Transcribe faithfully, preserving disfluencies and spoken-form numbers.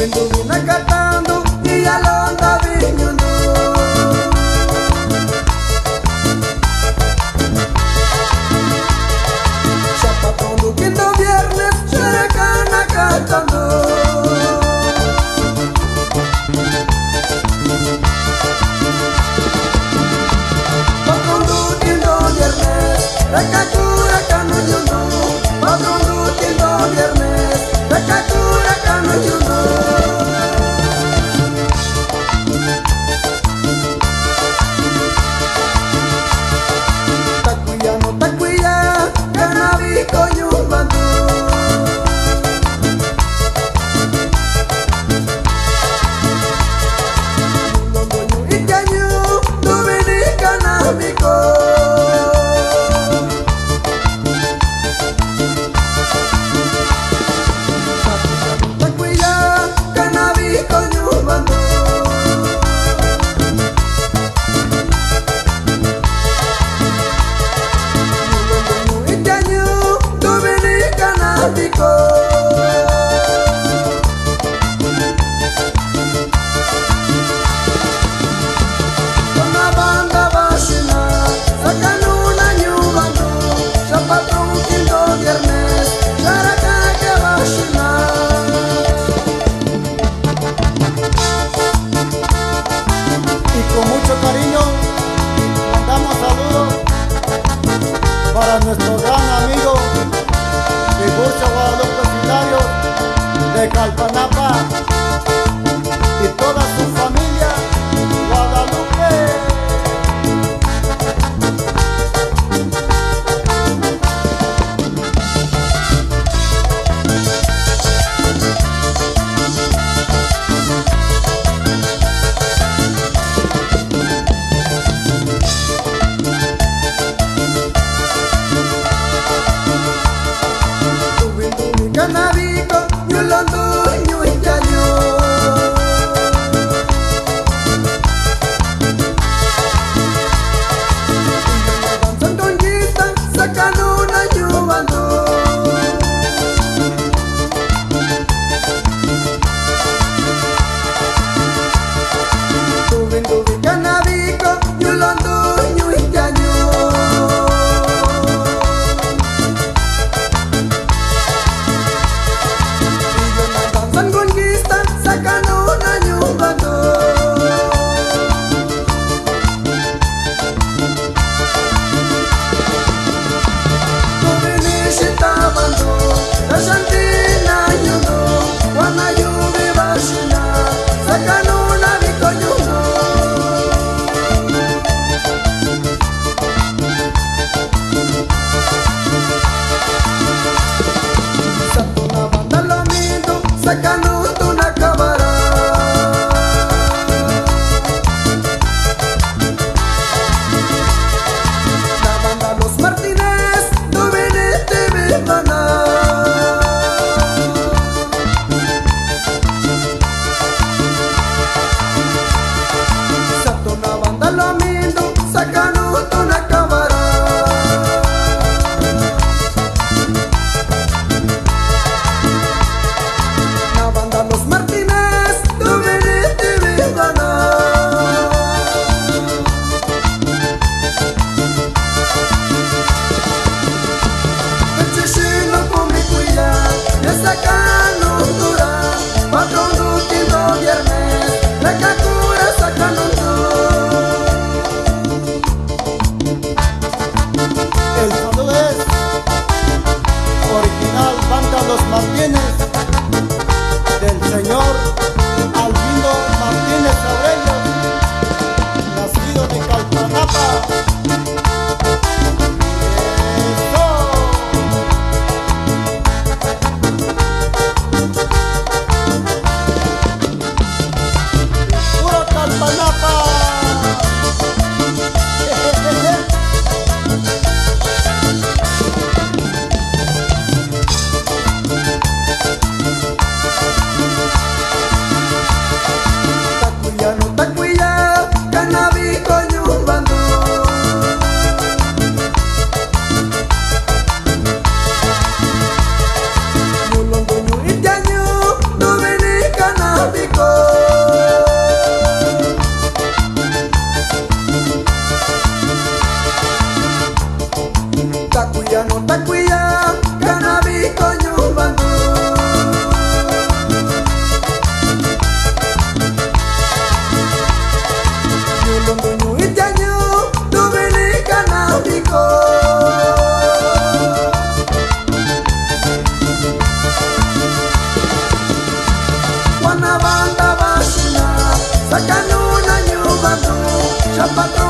Nduvi na kata ndo, iya lo ndavi ñuu ndo. Xa patrón ndo kiꞌin ndo viernes, xa ra kana kata ndo. Patrón ndo kiꞌin ndo viernes, ra kaku ra kanu ñuu ndo. Patrón ndo kiꞌin ndo viernes, ra kaku ra kanu ñuu ndo. Takuiya nuu takuiya, kana viko ñuu va ndo. Ñuu londo ñuu itiañu, nduvi ni kana viko. Takuiya, kana viko ñuu va ndo. Ñuu londo ñuu itiañu, nduvi ni kana viko. Tuna banda vaxi na, sakanuu na ñuu va ndo, xa patrón kiꞌin ndo viernes, xa ra kan ke vaxi na. Y con mucho cariño mandamos saludos para nuestro gran amigo Tiburcio Guadalupe Hilario de Calpanapa y toda su familia Guadalupe. Nduvi nduvi kana viko, ñuu londo ñuu itiañu. Iyo na danza ndongita, sakanuu na ñuu va ndo. Nduvi nduvi kana viko, ñuu londo ñuu itiañu. Iyo na danza ndongita, sakanuu na ñuu va ndo. Nduvi ni xita va ndo, ra xa ndii na ñuu ndo, kuaꞌa na yuvi vaxi na, sakanuu na viko ñuu ndo. Sa tu na banda lo mindo, sakanuu tu na kava ra. Na banda Los Martínez, nduvi ni tivi va na. Sa tu na banda lo mindo, sakanuu tu na kava ra. Na banda Los Martínez, nduvi ni tivi va na. Kachi xinu kumi kuiya, ña sakanuu tu ra, patrón ndo kiꞌin ndo viernes, ra kaku ra sakanuu ndo. El saludo es original Banda Los Martínez, del señor Alvindo Martínez Aurelio, nacido de Calpanapa. Eso. Puro Calpanapa. Tatu